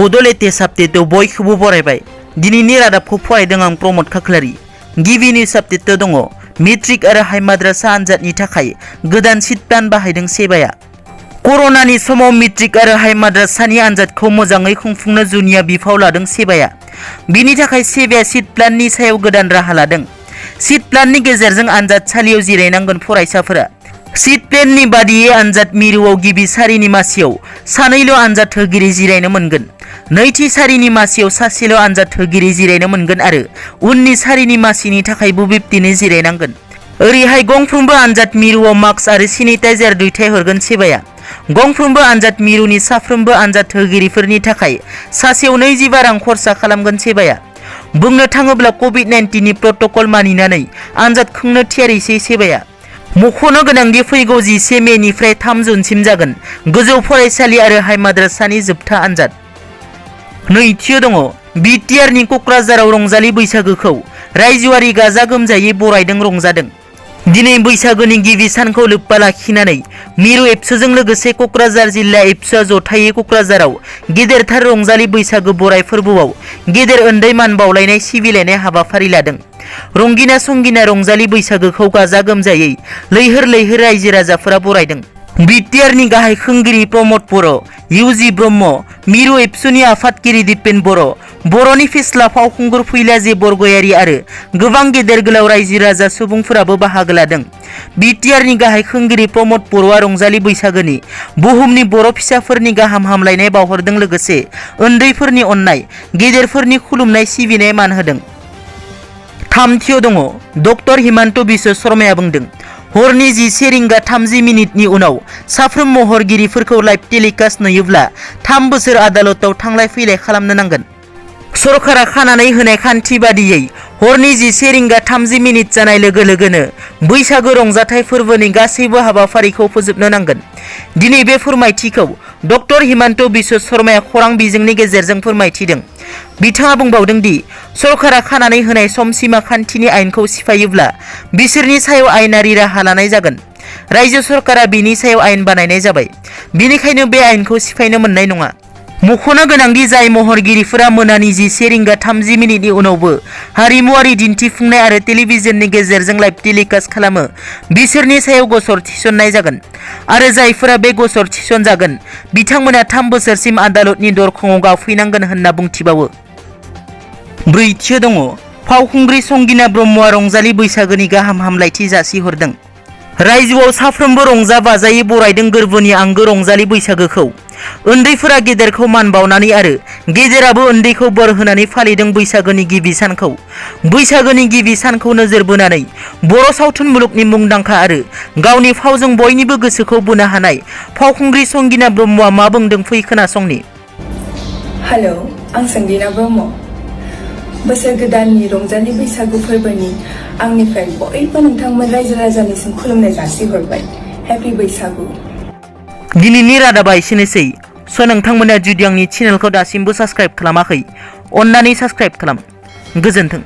Bodoland radab बयखौबो बरायबाय। दिनैनि रादाबखौ फरायदों आं प्रमद खाख्लारि। गिबि निउस आपडेट दङ। मेट्रिक आरो हाई माद्रासा आनजादनि थाखाय गोदान सिट प्लान बाहायदों सेबाया। कर'नानि समाव मेट्रिक आरो हाई माद्रासानि आनजादखौ मोजाङै खुंफुंनो जुनिया बिफाव लादों सेबाया। बिनि थाखाय सेबाया सिट प्लाननि सायाव गोदान राहा लादों। सिट प्लाननि गेजेरजों आनजादसालियाव जिरायनांगोन फरायसाफोरा। सिट प्लेननि बादियै आनजाद मिरुआव गिबि सारिनि मासियाव सानैल' आनजाद होगिरि जिरायनो मोनगोन। नैथि सारिनि मासियाव सासेल' आनजाद होगिरि जिरायनो मोनगोन आरो उननि सारिनि मासिनि थाखायबो बिब्दिनो जिरायनांगोन। ओरैहाय गंफ्रोमबो आनजाद मिरुआव मास्क आरो सेनिटाइजार दैथायहरगोन सेबाया। गंफ्रोमबो आनजाद मिरुनि साफ्रोमबो आनजाद होगिरिफोरनि थाखाय सासेयाव 20 रां खरसा खालामगोन सेबाया। बुंनो थाङोब्ला कभिड-19 नि प्रट'कल मानिनानै आनजाद खुंनो थियारिसै सेबाया। मख'नो गोनांदि फैगौ 11 मेनिफ्राय 3 जुनसिम जागोन गोजौ फरायसालि आरो हाई माद्रासानि जोबथा आनजाद। नैथियाव दङ। BTR नि क'क्राझाराव रंजालि बैसागोखौ रायजोआरि गाजा गोमजायै बरायदों रंजादों। दिनै बैसागोनि गिबि सानखौ लोब्बा लाखिनानै मिरु एबसुजों लोगोसे क'क्राझार जिल्ला एबसुआ जथायै क'क्राझाराव गेदेरथार रंजालि बैसागो बराय फोरबोआव गेदेर उन्दै मान बावलायनाय सिबिलायनाय हाबाफारि लादों। रंगिना संगिना रंजालि बैसागोखौ गाजा गोमजायै लैहोर लैहोर रायजो राजाफोरा बरायदों। BTR नि गाहाय खुंगिरि प्रमद बर', UG ब्रह्म, मिरु एबसुनि आफादगिरि दिपेन बर', बर'नि फेस्ला फावखुंगुर फैलाजे बरगयारी आरो गोबां गेदेर गोलाव रायजो राजा सुबुंफोराबो बाहागो लादों। BTR नि गाहाय खुंगिरि प्रमद बर'आ रंजालि बैसागोनि बुहुमनि बर' फिसाफोरनि गाहाम हामलायनाय बावहरदों लोगोसे उन्दैफोरनि अननाय, गेदेरफोरनि खुलुमनाय सिबिनाय मान होदों। थामथियाव दङ। डक्टर हिमन्त बिश्व शर्माया बुंदों, हरनि 11:30 उनाव साफ्रोम महरगिरिफोरखौ लाइभ टेलिकास्ट नुयोब्ला 3 बोसोर आदालताव थांलाय फैलाय खालामनो नांगोन। सरकारा खानानै होनाय खान्थि बादियै हरनि 11:30 जानाय लोगो लोगोनो बैसागो रंजाथाइ फोरबोनि गासैबो हाबाफारिखौ फोजोबनो नांगोन। दिनै बे फोरमायथिखौ डक्टर हिमन्त बिश्व शर्माया खौरां बिजोंनि गेजेरजों फोरमायथिदों। बिथाङा बुंबावदों दि सरकारा खानानै होनाय समसीमा खान्थिनि आयेनखौ सिफायोब्ला बिसोरनि सायाव आयेनारि राहा लानाय जागोन। रायजो सरकारा बिनि सायाव आयेन बानायनाय जाबाय। बिनिखायनो बे आयेनखौ सिफायनो मोननाय नङा। मख'नो गोनांदि जाय महरगिरिफोरा मोनानि 11:30 उनावबो हारिमुआरि दिन्थिफुंनाय आरो टेलिभिजननि गेजेरजों लाइभ टेलिकास्ट खालामो बिसोरनि सायाव गसर थिसननाय जागोन आरो जायफोरा बे गसर थिसनजागोन बिथांमोना 3 बोसोरसिम आदालतनि दरखङाव गाबफैनांगोन होनना बुंथिबावो। ब्रैथियाव दङ। फावखुंग्रि संगिना ब्रह्मआ रंजालि बैसागोनि गाहाम हामलायथि जासिहरदों। रायजोआव साफ्रोमबो रंजा बाजायै बरायदों गोरबोनि आंगो रंजालि बैसागोखौ। उन्दैफोरा गेदेरखौ मान बावनानै आरो गेदेराबो उन्दैखौ बोर होनानै फालिदों बैसागोनि गिबि सानखौ। बैसागोनि गिबि सानखौ नोजोर बोनानै बर' सावथुन मुलुगनि मुंदांखा आरो गावनि फावजों बयनिबो गोसोखौ बोनो हानाय फावखुंग्रि संगिना ब्रह्मआ मा बुंदों फै खोनासंनि। हेलौ, आं संगिना ब्रह्म। बोसोर गोदाननि रंजालि बैसागु फोरबोनि आंनिफ्राय बयबो नोंथांमोन रायजो राजानिसिम खुलुमनाय जासिहरबाय। हेपि बैसागु। दिनैनि रादाबा एसेनोसै। नोंथांमोना जुदि आंनि चेनेलखौ दासिमबो साबस्क्राइब खालामाखै, अन्नानै साबस्क्राइब खालाम। गोजोन्थों।